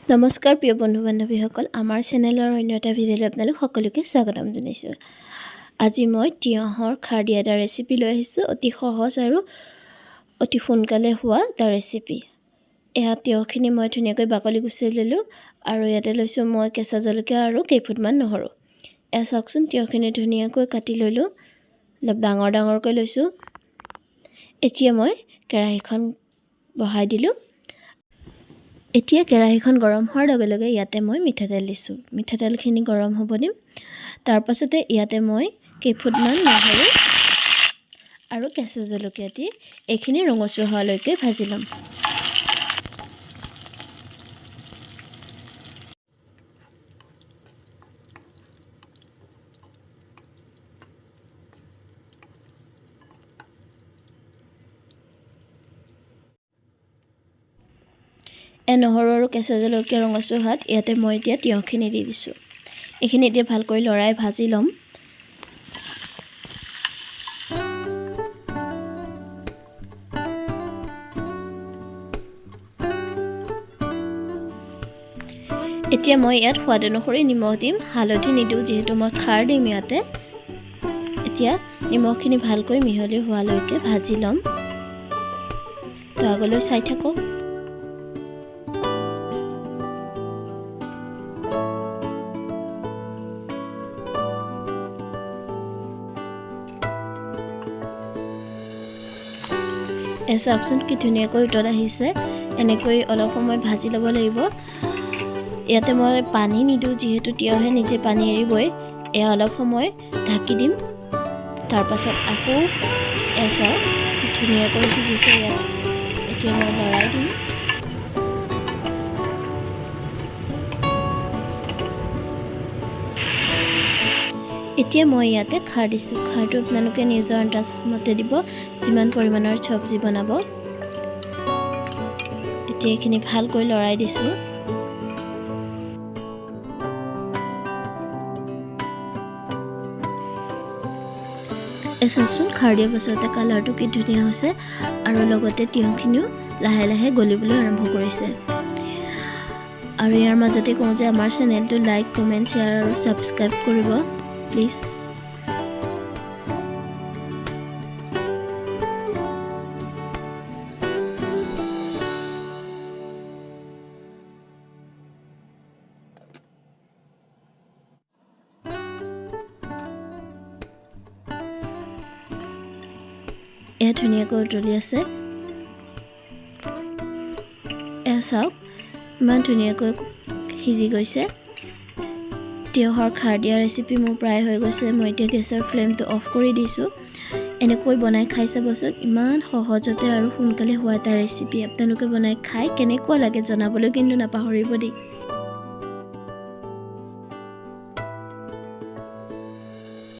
নমস্কাৰ প্ৰিয় বন্ধু বান্ধৱীসকল, আমাৰ চেনেলৰ অন্য এটা ভিডিঅ'লৈ আপোনালোক সকলোকে স্বাগতম জনাইছোঁ। আজি মই তিয়ঁহৰ খাৰ দিয়া এটা ৰেচিপি লৈ আহিছোঁ। অতি সহজ আৰু অতি সোনকালে হোৱা এটা ৰেচিপি। এয়া তিয়ঁহখিনি মই ধুনীয়াকৈ বাকলি গুচাই ল'লোঁ আৰু ইয়াতে লৈছোঁ মই কেঁচা জলকীয়া আৰু কেইফুটমান নহৰু। এয়া চাওকচোন, তিয়ঁহখিনি ধুনীয়াকৈ কাটি ল'লোঁ, অলপ ডাঙৰ ডাঙৰকৈ লৈছোঁ। এতিয়া মই কেৰাহীখন বহাই দিলোঁ। এতিয়া কেৰাহীখন গৰম হোৱাৰ লগে লগে ইয়াতে মই মিঠাতেল দিছোঁ। মিঠাতেলখিনি গৰম হ'ব দিম। তাৰপাছতে ইয়াতে মই কেইফুটমান নহৰু আৰু কেঁচা জলকীয়া দি এইখিনি ৰঙচুৱা হোৱালৈকে ভাজি ল'ম। নহৰু আৰু কেঁচা জলকীয়া ৰঙচুৱা হোৱাত ইয়াতে মই এতিয়া তিয়ঁহখিনি দি দিছোঁ। এইখিনি এতিয়া ভালকৈ লৰাই ভাজি ল'ম। এতিয়া মই ইয়াত সোৱাদ অনুসৰি নিমখ দিম, হালধি নিদিওঁ যিহেতু মই খাৰ দিম ইয়াতে। এতিয়া নিমখখিনি ভালকৈ মিহলি হোৱালৈকে ভাজি ল'ম। তো আগলৈ চাই থাকক। চাওকচোন কি ধুনীয়াকৈ উতল আহিছে। এনেকৈ অলপ সময় ভাজি ল'ব লাগিব। ইয়াতে মই পানী নিদিওঁ যিহেতু তিয়ঁহে নিজে পানী এৰিবই। এয়া অলপ সময় ঢাকি দিম। তাৰপাছত আকৌ এয়া চাওক ধুনীয়াকৈ সিজিছে। ইয়াত এতিয়া মই লৰাই দিম। এতিয়া মই ইয়াতে খাৰ দিছোঁ। খাৰটো আপোনালোকে নিজৰ আন্দাজ মতে দিব, যিমান পৰিমাণৰ চব্জি বনাব। এতিয়া এইখিনি ভালকৈ লৰাই দিছোঁ। চাওকচোন খাৰ দিয়াৰ পাছতে কালাৰটো কি ধুনীয়া হৈছে আৰু লগতে তিয়ঁহখিনিও লাহে লাহে গলিবলৈ আৰম্ভ কৰিছে। আৰু ইয়াৰ মাজতে কওঁ যে আমাৰ চেনেলটো লাইক, কমেণ্ট, শ্বেয়াৰ আৰু ছাবস্ক্ৰাইব কৰিব প্লিজ। এয়া ধুনীয়াকৈ উতলি আছে। এয়া চাওক ইমান ধুনীয়াকৈ সিজি গৈছে। তিয়ঁহৰ খাৰ দিয়া ৰেচিপি মোৰ প্ৰায় হৈ গৈছে। মই এতিয়া গেছৰ ফ্লেমটো অফ কৰি দিছোঁ। এনেকৈ বনাই খাই চাবচোন, ইমান সহজতে আৰু সোনকালে হোৱা এটা ৰেচিপি। আপোনালোকে বনাই খাই কেনেকুৱা লাগে জনাবলৈ কিন্তু নাপাহৰিব দেই।